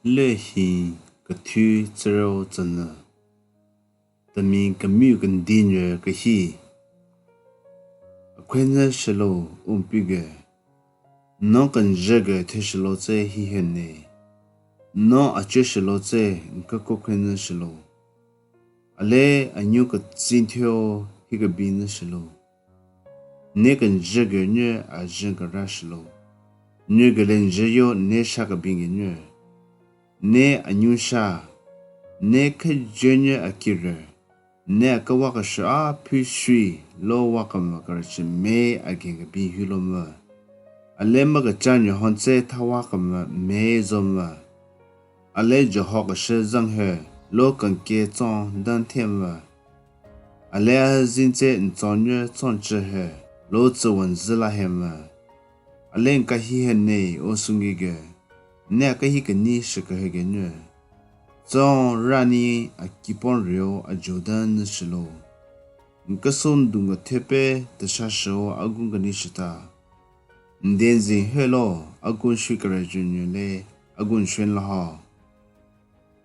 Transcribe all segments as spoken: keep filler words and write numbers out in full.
Lehin kethu tsero tsünü. Temi kemyu kendi nyü kehi. Akhwenyü shilo umpige. No kenjü ge theshilo tse hi hene. No ache shilo tse nkako khwenyü shilo. Ale anyu ketsin thyo hi kebi nü shilo. Ne kenjü ge nyü ajün kera shilo. Nyü gele njü yo ne sha kebi nge nyü. Ne anyu sha. Ne khejü nyü akire. Ne akawa kesha a phu shui lo wa kemva kerechü me agen kebi hyu lo mü. Ale mü kecha nyü hon tse thawa kemva me zo mü. Ale jü ho kesha zang he lo kenke tsong dan the mü. Ale ahüzin tse ntsonyü tsongchü he lo tsü wenzü la he mü. Ale nka hi he ne o sungi ge. Ne aka hi keni shü kehe ge nyü. Tsong rani akipon rio ajo dan nü shilo. Nka so ndung ge thepe tesha shio agun keni shita. Nden zin he lo agun shui kere jü nyü le agun shuen la ha.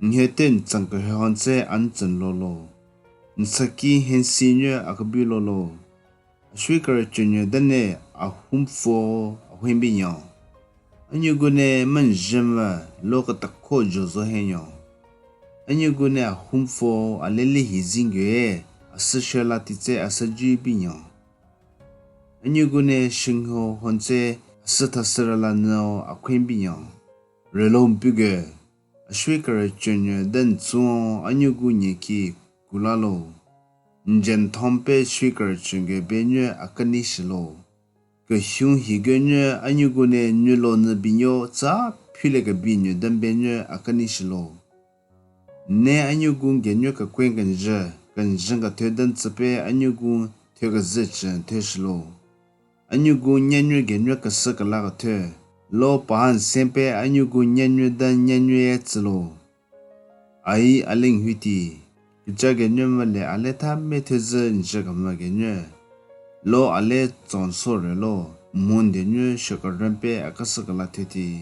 Nhete ntsang kehe hon tse an tsün lo lo. Nsaki hensi nyü akabi lo lo. Ashwi kerechü nyü dane ahun pfo ahun binyon. Anyu gu ne menjün mü lo ketakho jozo henyon. Anyu gu ne ahun pfo aleli hi zingye asü shela titse asü jü binyon. Anyu gu ne shingho hon tse asü thasüra la nüo akhwen binyon. Relo mpuge, ashwi kerechü nyü den tsuo anyu gu nye ki kula lo. Njen thon pe shwi kerechü nge be nyü akeni shilo. Kehyun hi ge nyü anyu gu ne nyü lo nü binyo tsa phile kebi nyü den be nyü akeni shilo. Ne anyu gu nge nyü kekwen kenjü, kenjü nge thö den tsepe anyu gu thö kezü chü thö shilo. Anyu gu nyenyü genyü kesü kela kethü. Lo pahan senpe anyu gu nyenyü den nyenyü ye tsülo. Ai aling hüti. Kecha genyü mele ale tha methüzü nje kema genyü. Lo ale tsonso relo. Mun denyü shükerempe akasü kela thüti.